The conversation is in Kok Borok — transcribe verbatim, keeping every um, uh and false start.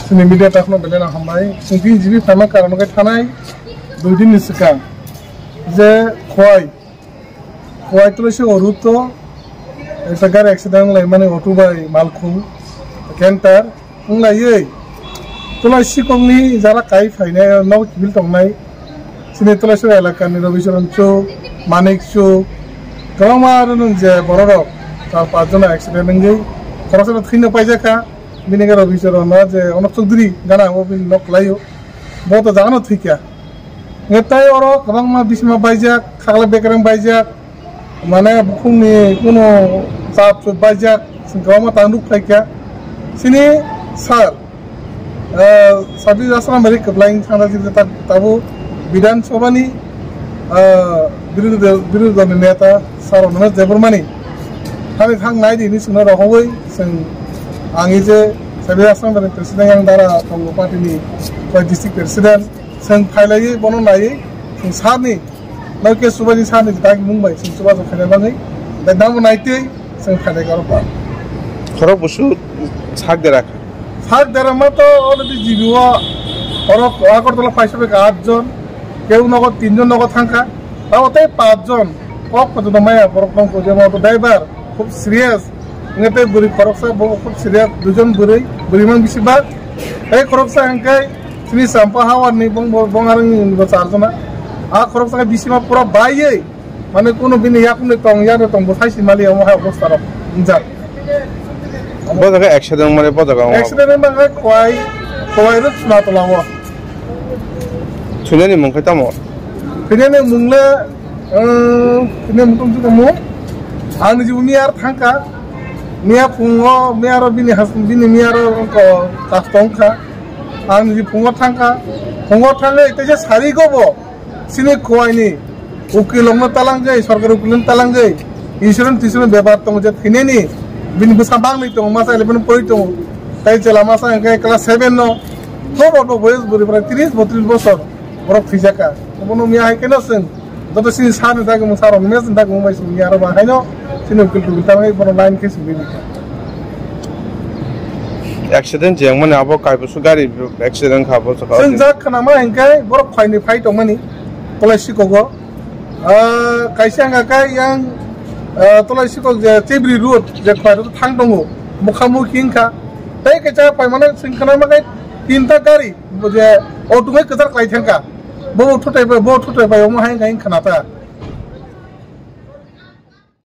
Chini media takhno belai no hambai. Chwng tini G B phaima karon khe thanai dui din ni swkang je Khowai, Khowai Tulaisi road o ekta gari accident wnglaimani auto bai malkhung canter. Wng laiwi Tulaisi kokni jara kai phainai nok kiphil tongnai chini Tulaisi elakani Rabicharan Chuk, Manik Chuk, kwbangma rwnung je bororok char panch jona accident wngwi khoroksa thwino paijakha. Bini wngkha Rabicharan je Onok Chowdhury gana o bini nok kwlaio, bo to jagano thwikha. Nge tai oro kwbangma bisima baijak, khakla bekereng baijak, mane bukhukni kuno chap chup baijak, chwng kwbangma tang nuk phaikha. Chini sir, ah, Sabir Asram bai kwplai wng thangna chini ta-, tabuk Bidhan Sabhani, ah, birodhi dal, birodhi dalni neta sir Animesh Debbarmani thani thang nai di hinwi chwngno rohorwi chwng ang je Sabir Asram bai president yang dara tongo party ni bai district president. Chwng phailaiwi bono naiwi chwng sir ni, no ke subaini sir ni dagi mung bai chwng chubachu khaina bagwi dai damo naitwi chwng phailai karo pa. Khorok busu sak dera kha. Sak dera ma to already G B o oro Agartala phaisa bai ka at jon, keu nogo tin jon nogo thangkha, tabo tei panch jon kok photo maya borok tongkho jemo to driver khub serious. Nge tei bwrwi khoroksa bo khub serious, duijon bwrwi, bwrwi mang bisi bak. Tei khoroksa hwnkhe chini Champa Hawar ni bong bo, bong arang ni bo char jona. A khoroksa khe bisima pura baiwi, mane kuno bini yakung ni tong, yak ni tong bo sai si mali omo hai obostha rok wngjak. Bo jaga accident mane bo jaga omo. Accident wngma khe Khowai, Khowai rok Sunatala o. Thwinani mung khe tamo? Thwinani mung le, um, thwinani mung tong tong mo. Ang ni jibo miya ar thangkha. Miya phungo, miya ro bini has-, bini miya ro ko kas tong kha. Ang ni phungo thangkha. Phungo thangwi teisa sari go bo. Chini Khowai ni ukil rokno talangjai, sorkar ukil rokno talangjai, insurance tisurance bepar tongo je thwinani, bini bwsa bangni tongo, masa eleven pori tongo, tai chela masa hwnkhe class seven no, to bo bo boyos bwrwi prai tris botris bosor borok thwijak kha. Obono miya hai kheno chwng joto chini sir ni dagimung, sir Animesh ni dagimung bai chwng miya aro ba haino chini ukil tukil talangwi bono line khe chwng ridi kha. Accident jeng mani abo kaibosu gari accident kha bo. Chwng jak khna ma hwnkhe borok phaini phai tongmani Tulaisi kogo. Ah, kaisa hwnkha khe yang, ah, Tulaisi kok je Chebri road je Khowai road thang tongo, mukha mukhi wngkha. Tei kaisa phaimano chwng khna ma khe tinta gari je auto bai kwchar khlai thangkha. Bo thutai bai, bo thutai bai omo hai wngkha wng khna ta.